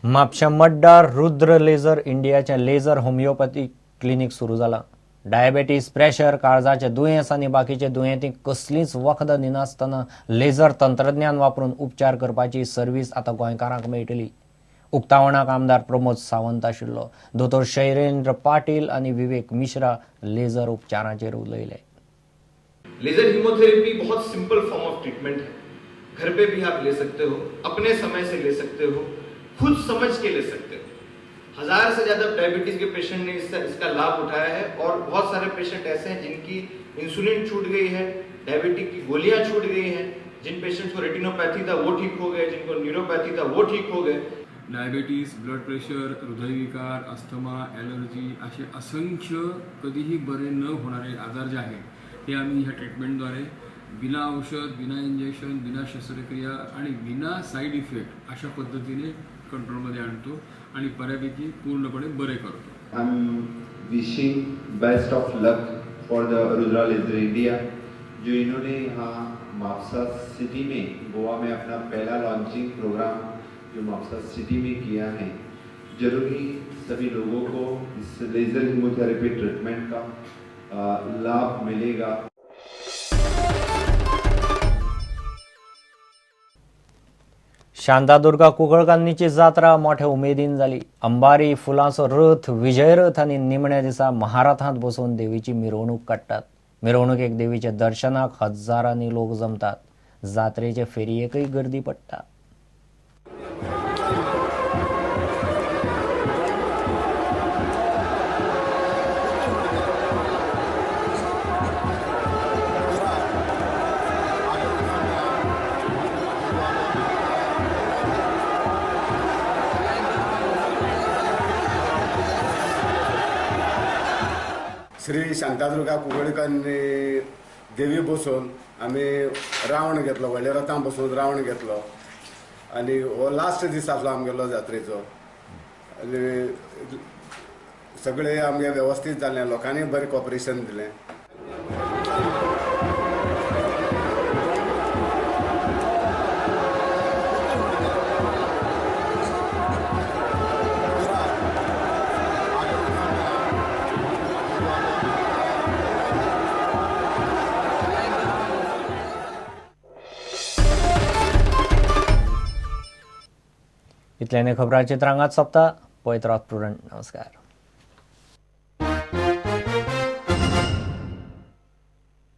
म्हापशा मड्डार रुद्र लेझर इंडियाचें लेझर होमिओपॅथी क्लिनीक सुरू जालां. डायबेटीस, प्रेशर, काळजाचे दुयेंस आनी बाकीचे दुयेंतींक कसलींच वखदां दिनासतना लेझर तंत्रज्ञान वापरून उपचार करपाची सर्वीस आतां गोंयकारांक मेळटली. उक्तावणाक आमदार प्रमोद सावंत आशिल्लो. दोतोर शैलेंद्र पाटील आनी विवेक मिश्रा लेझर उपचाराचेर उलयले. लेजर हीमोथेरेपी बहुत सिंपल फॉर्म ऑफ ट्रीटमेंट है. घर पे भी आप ले सकते हो, अपने समय से ले सकते हो, खुद समझ के ले सकते हो. 1000 से ज़्यादा डायबिटीज़ के पेशेंट ने इसका इसका लाभ उठाया है और बहुत सारे पेशेंट ऐसे हैं जिनकी इंसुलिन छूट गई है, डायबिटिक की गोलियां छूट गई हैं. जिन पेशेंट्स को रेटिनोपैथी था वो ठीक हो गए, जिनको न्यूरोपैथी था वो ठीक हो गए. डायबिटीज, ब्लड प्रेशर, हृदयविकार, अस्थमा, ॲलर्जी असे असंख्य कधीही बरे न होणारे आजार जे आहेत ते आम्ही ह्या ट्रीटमेंटद्वारे बिना औषध, बिना इंजेक्शन, बिना शस्त्रक्रिया आणि बिना साईड इफेक्ट अशा पद्धतीने कंट्रोलमध्ये आणतो आणि बऱ्यापैकी पूर्णपणे बरे करतो. I am wishing best of luck for the Rudra Laser India, जो इन्होंने यहाँ म्हापसा सिटी में, गोवा में अपना पहला लॉन्चिंग प्रोग्राम जो म्हापसा सिटी में किया है. जरूरी सभी लोगों को इस लेज़र हीमोथेरेपी ट्रीटमेंट का लाभ मिलेगा. शांतादुर्गा कुंकळकान्नीची जात्रा मोठ्या उमेदीन जाली. अंबारी, फुलांचो रथ, विजयरथ आनी निमण्या दिसा महारथांत बसोवन देवीची मिरवणूक काडटात. मिरवणुकेक देवीच्या दर्शनाक हजारांनी लोक जमतात. जात्रेचे फेरयेकय गर्दी पडटा. श्री शांतादुर्गा कुंकळकान्नी देवी बसोवन आमी रावण घेतलो, व्हडल्या रथान बसोवन रावण घेतलो आनी हो लास्ट दीस आसलो आमगेलो जात्रेचो. आनी सगळें आमगें वेवस्थीत जालें, लोकांनी बरें कॉपरेशन दिलें. इतल्याने खबरांचित्रांगात सोंपता. पळयत रावत प्रुडंट. नमस्कार.